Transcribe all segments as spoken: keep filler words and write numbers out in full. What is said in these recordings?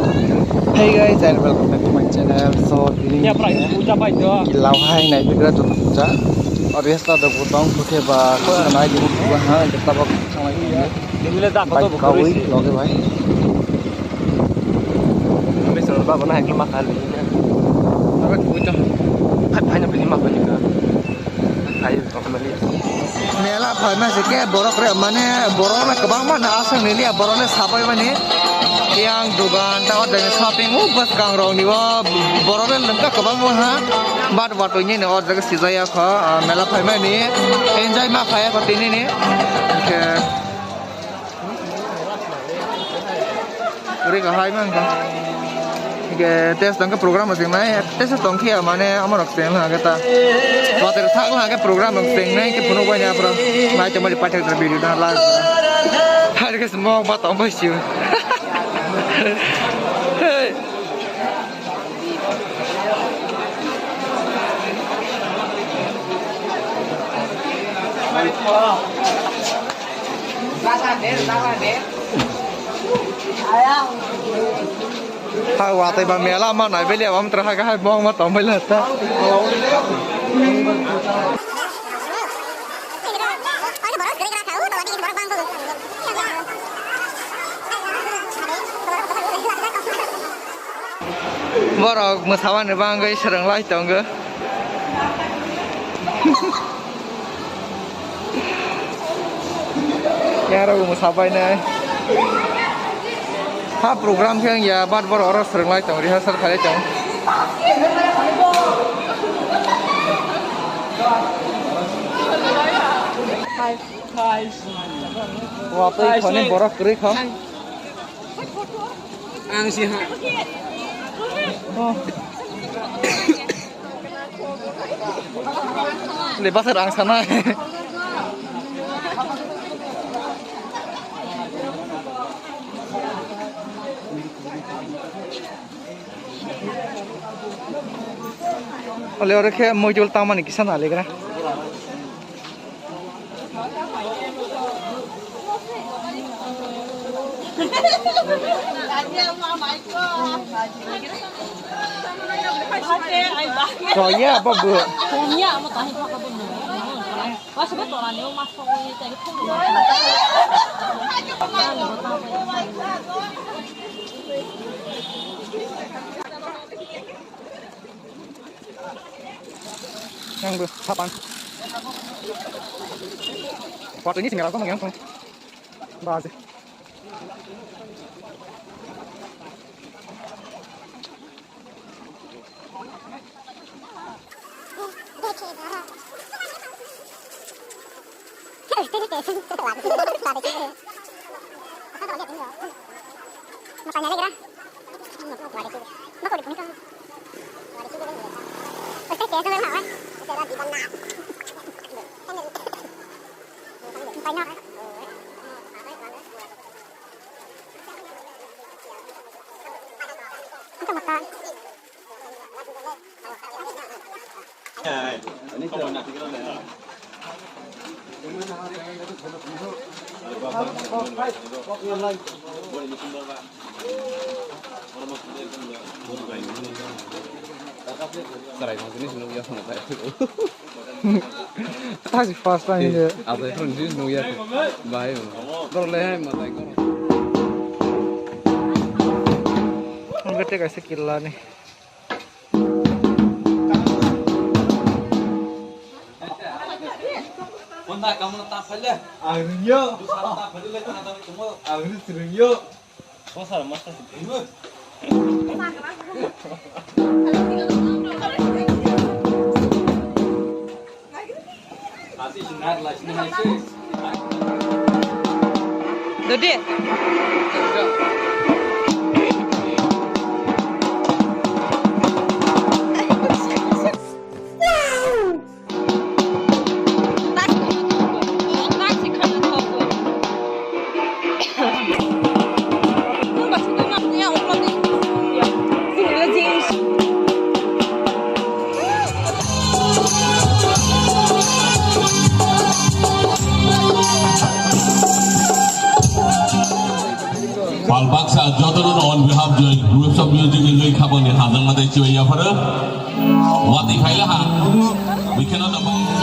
Hey guys, and welcome back to my channel. So, tini Ya, prai, puja pai jo. Kilau hai nai bikra joto puja. Or yes, ta dok butong puthe ba, ko nai di buku ha, kita bak sangai. Ini le da Bike foto buku kawi, isi. Loge bhai. Kami selalu bawa na, hai, kelima kali. Apa puja? Hai, hai, na bini mak juga. Hai, family. Mela phaima se ke borok re, mane borok le kwbangma na aswk ni liya, borok le sabai mani yang dugan ta o dai shopping o bwskang rok ni o borok le lengka kwbangma ha bat bat ni o jaga sijaya kho, ah, mela phaima ni enjoy ma khaya kho tini ni. Ke Uri ka hai man ka. Ke test tang ke program asing nai, test tong kia mane amorok teng ha ke ta. Water thak ha ke program asing nai ke phunuk bai na pro. Mai te mari pathak tra video da la. Har ke smok ba tong bai siu. Hey. Ha, watwi ba mela ma nai beli abam tra ha ga hai bong ma tong bai la ta. Borok mwsamani bagwi swrwng lai tongo. Yarok mwsa painai. Ha program khe wngya, but borok oro swrwng lai tongo, rehearsal khalai tongo. Watwi khoni borok kwrwi kho. Ang si ha. Le basar ang sanai. Ole oro khe moidul tamani kisa naligra. Roya babu. Yang bu, kapan? Waktu ini sih nggak langsung yang. Bahas. Chwrai tong tini se nukya phano tai. Taji first time je. Abo phano tini se nukya. Bahai. Borok le hai matai koro. Ang kete kaisa killa ni. Ang ringyo. Ang ringyo. Dodi. Palbak On behalf of Groups of Music ni khabangni hajangma tei chibai yapharo. Watwi khaila ha. We cannot abandon.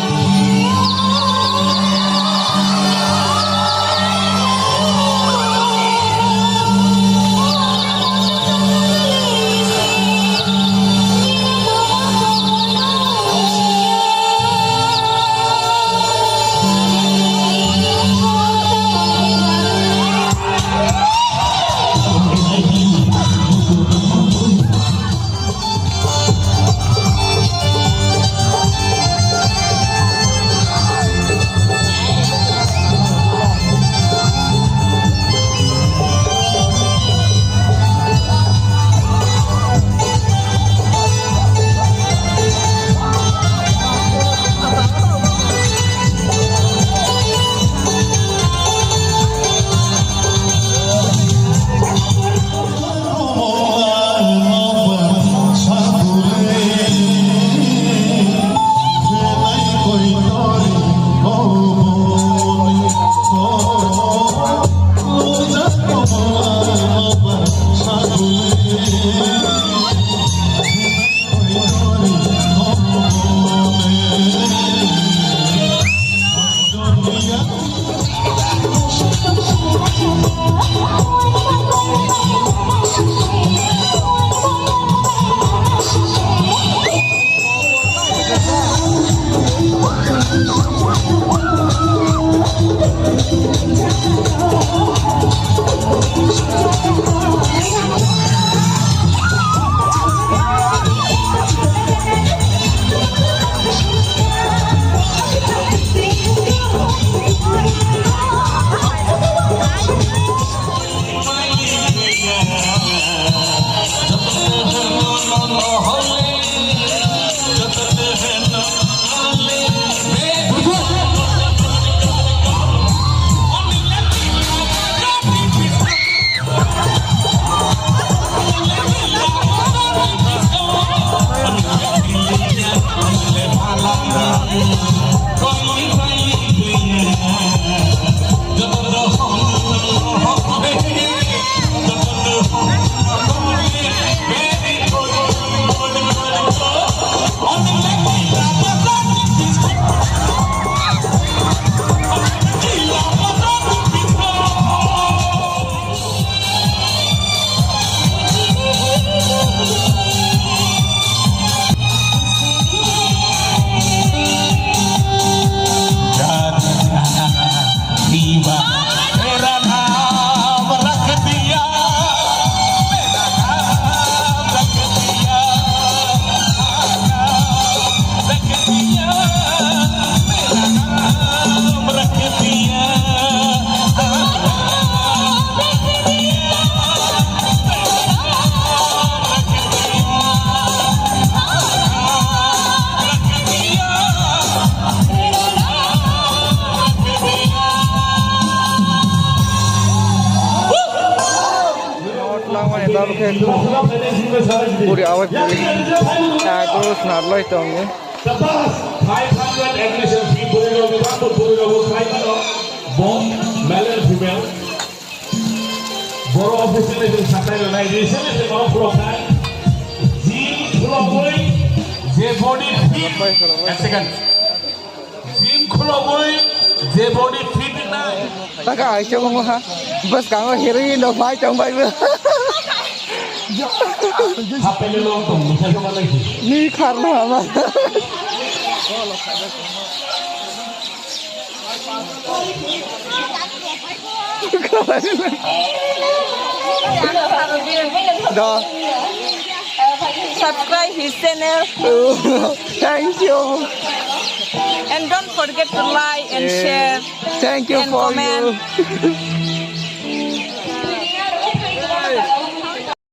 Puri awai puri. Aku snarlai tongo. The past five hundred admission fee puri rok, bangbo puri rok khai mano. Both male and female. Boro official ni sakai rok nai recently se boro khulok khai. Gym khulogwi je body fit. One second. Gym khulogwi je body fit nai. Taka ai chong ha. Bas kang heroin no bai chong bai. Hapele long tong musa sama lagi. Ni kharna ma. Da. Subscribe his channel. Thank you. And don't forget to like and share. Thank you and for comment. You.